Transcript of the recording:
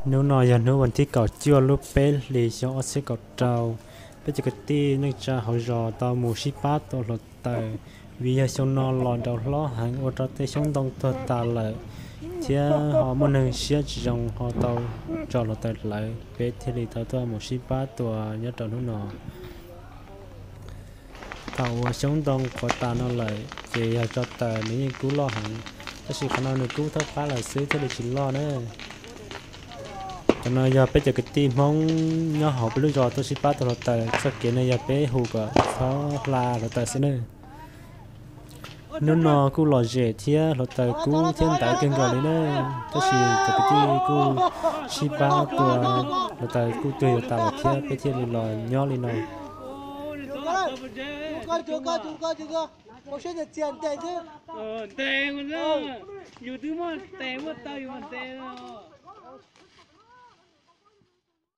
Hnub no yog hnub vas thib kaum cuaj lub peb hlis xyoo ob txhiab kaum rau. Peb cov kwv tij neej tsa hauv zos tau mus sib pab tua hluav taws, vim yog xyoo no los nraud hlob heev ua rau tej xyoob ntoo tuag tas lawm, thiab ho muaj neeg siab tsis zoo ho tau tso hluav taws hlawv, peb thiaj li tau tuaj mus sib pab tua nyob rau hnub no. Thaum uas xyoob ntoo qhuav tas no lawm ces yog tso taws nws yeej kub loj heev, tab sis qhov no nws kub thaub qab lawm xwb thiaj li tsis loj na. Cov no yog peb cov kwv tij Hmoob nyob hauv peb lub zos tuaj sib pab tua hluav taws, txoj kev no yog peb hu kom txhob hla hluav taws xwb na. Hnub no kuj lom zem thiab hluav taws kub thiab ntawd kawg nkaus li na, tab sis cov kwv tij kuj sib pab tua hluav taws kuj tuag yuav tas lawm thiab peb thiaj li los nyob li no. Ntes, yus twb muaj tes muaj taw yus mas ntes no.